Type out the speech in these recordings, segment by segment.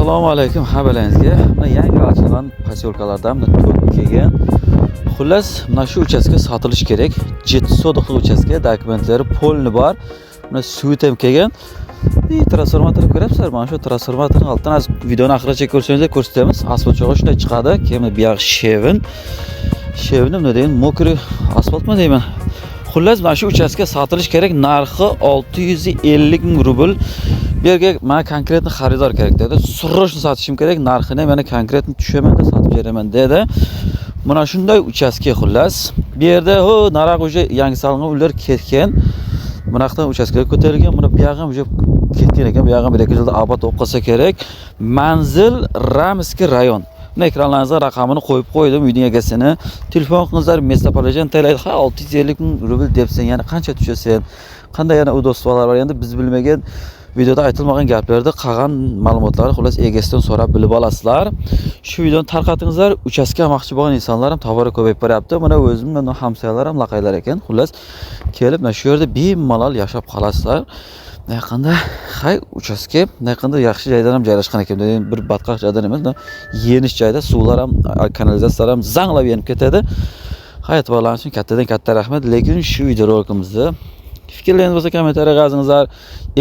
Assalomu alaykum hammalaringizga. Mana yangi ochilgan posyolkalardan mana to'p kelgan. Xullas, mana shu uchastka sotilishi kerak. 7 sotixlik uchastka, dokumentlari полный bor. Mana svet ham kelgan. Transformatorni ko'ryapsizlar, mana shu transformatorni altdan hozir videoni oxirigacha ko'rsangizlar ko'rsatamiz. Asfalt chog'i shunday chiqadi. Keyin bu yoq shevin. Shevin nima deyman, мокрый asfaltmi deyman. Xullas, mana shu uchastka sotilishi kerak. Narxi 650 ming rubl. Bu yerga mana конкретно xaridor kerak dedi. Срочно sotishim kerak, narxini mana конкретно tushaman da sotib beraman dedi. Mana shunday uchastka xullas. Bu yerda ho naraq уже yangi solingan uylar ketgan. Bunaqdan uchastkalar ko'tarilgan, buni bu yog'i ham уже ketgan ekan. Bu yog'i ham 1-2 yilda obod bo'lib qolsa kerak. Manzil Ramskiy rayon. Mana ekranlaringizga raqamini qo'yib qo'ydim uyning egasini. Telefon qilingizlar, местоположение taylaydi. Ha, 650 ming rubl debsan, yana qancha tushasan? Qanday yana удобство lar bor? Endi biz bilmagan, videoda aytilmagan gaplarni, qolgan ma'lumotlarni xullas egasidan so'rab bilib olasizlar. Shu videoni tarqatingizlar. Uchastka olmoqchi bo'lgan insonlar ham tobora ko'payib boryapti. Mana o'zim, mana hamsoyalar ham laqaylar ekan. Xullas, kelib mana shu yerda bemalol yashab qolasizlar. Yaqinda hay uchastka yaqinda yaxshi joydan ham joylashgan ekan. Bir batqoq joydan emas, yenish joyda suvlar ham, kanalizatsiyalar ham zanglab yenib ketadi. Hay, e'tiborlaringiz uchun kattadan katta rahmat. Lekin shu videorolikimizni fikrlaringiz bo'lsa kommentariyaga yozingizlar.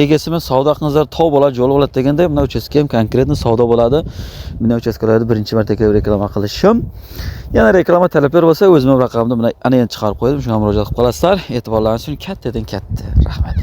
Egasi bilan savdo qilingizlar, tov bo'ladi, jo'l bo'ladi deganda bunday uchastka ham конкретно savdo bo'ladi. Bunday uchastkalarni birinchi marta kelib reklama qilishim. Yana reklama talablar bo'lsa, o'zimning raqamimni mana ana endi chiqarib qo'ydim. Shunga murojaat qilib qolasizlar. E'tiborlaringiz uchun kattadan katta rahmat.